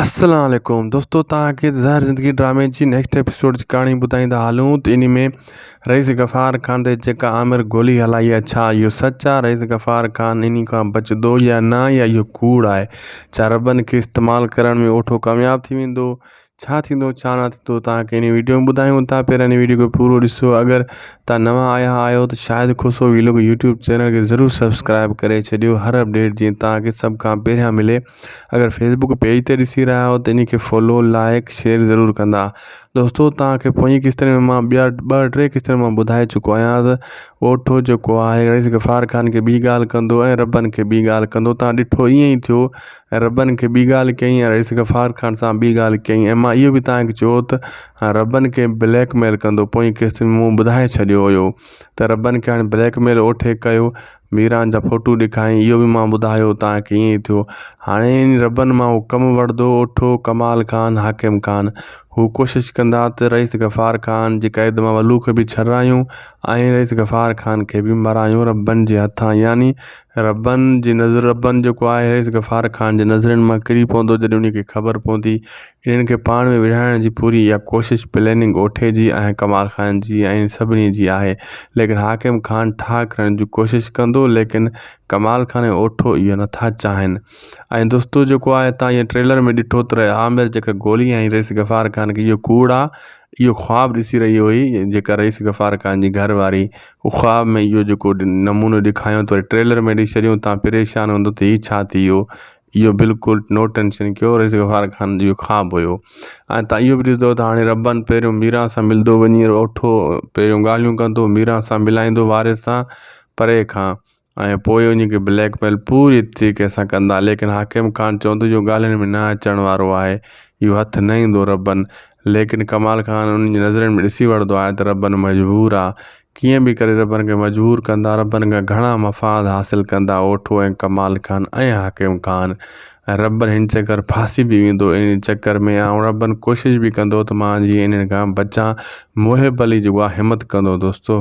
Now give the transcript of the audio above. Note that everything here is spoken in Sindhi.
السلام عليڪم دوستو توهان کي زهر زندگي ڊرامي جي نيڪسٽ ايپيسوڊ جي ڪهاڻي ٻڌائيندا هلون ته انهي ۾ رئيس غفار خان تي جيڪا عامر گولي هلائي آهي ڇا اهو سچ آهي رئيس غفار خان انهي کان بچندو يا نه يا اهو ڪوڙ آهي ڇا ربن کي استعمال ڪرڻ ۾ اوٺو ڪامياب ٿي ويندو ڇا ٿيندو ڇا نه ٿيندو توهان کي انهي ويڊيو ۾ ٻڌايون ٿا پهريان انهي ويڊيو کي پورو ڏسو اگر توهان نوان آيا آهيو ته Shahid Khoso vlog YouTube channel کي ضرور سبسڪرائب ڪري ڇڏيو هر اپڊيٽ جيئن توهان کي سڀ کان پهريان ملي اگر فيسبوڪ پيج تي ڏسي رهيا آهيو ته انهي کي فالو لائڪ شيئر ضرور ڪندا دوستو توهان کي پوئين قسطن ۾ مان ٻيا ٻه ٽي قسطن مان ٻڌائي چڪو آهيان ته اوٺو جيڪو آهي رئيس غفار خان کي ٻي ڳالهه ڪندو ۽ ربن کي ٻي ڳالهه ڪندو توهان ڏٺو ائين ئي ٿيو ۽ ربن کي ٻي ڳالهه ڪيائين ۽ رئيس غفار خان سان ٻي ڳالهه ڪيائين ۽ مان اهو به توهان کي چيو ته ربن کي بليڪ ميل ڪندو پوئين قسط ۾ مون ٻڌائي ڇڏيو هيو ته ربن کي هاڻي بليڪ ميل اوٺي ڪيو ميران جا فوٽو ڏيکاريائين اهو به مان ٻڌايو توهان کي ائين ئي ٿيو هاڻي ربن مان اهو ڪم وٺندو اوٺو ڪمال خان حاڪم خان هو ڪوشش ڪندا ته رئيس غفار خان جي قيد مان ولو کي به ڇڏرايون ۽ رئيس غفار خان کي به مرايون ربن جي هٿان يعني ربن جي نظر ربن جيڪو آهي رئيس غفار خان جي نظرن مان ڪري پوندو جڏهن ان کي خبر پوندي انهن کي پاڻ ۾ وڙهائڻ جي پوري اها ڪوشش پلاننگ اوٺي جي ۽ ڪمال خان جي ۽ سڀني جي آهي ليڪن حاڪم خان ٺاهه ڪرڻ جي ڪوشش ڪندو ليڪن ڪمال خان ۽ اوٺو اهو نٿا چاهين ۽ دوستو جيڪو آهي تان اهي ٽريلر ۾ ڏٺو ته عامر جيڪا گولي هنئي رئيس غفار خان کي اهو ڪوڙ آ اهو خواب ڏسي رهي هئي جيڪا رئيس غفار خان جي گهر واري هو خواب ۾ اهو جيڪو نمونو ڏيکايو ته وري ٽريلر ۾ ڏسي ڇڏيون تان پريشان هوندو ته هي ڇا ٿي ويو اهو بلڪل نو ٽينشن ڪيو رئيس غفار خان جو خواب هيو ۽ تان اهو به ڏسندو ته هاڻي ربن پهريون ميران سان ملندو وڃي اوٺو پهريون ڳالهيون ڪندو ميران سان ملائيندو وارث سان پري کان ۽ پوء انهي کي بليڪ ميل پوري طريقي سان ڪندا ليڪن حاڪم خان چوندو اهو ڳالهين ۾ نه اچڻ وارو آهي اهو هٿ نه ايندو ربن ليڪن ڪمال خان انهن جي نظرن ۾ ڏسي وٺندو آهي ته ربن مجبور آ ڪيئن به ڪري ربن کي مجبور ڪندا ربن کان گهڻا مفاد حاصل ڪندا اوٺو ۽ ڪمال خان ۽ حاڪم خان ۽ ربن هن چڪر ڦاسي به ويندو انهي چڪر ۾ ۽ ربن ڪوشش به ڪندو ته مان جيئن انهن کان بچان محب علي جيڪو آ همت ڪندو دوستو.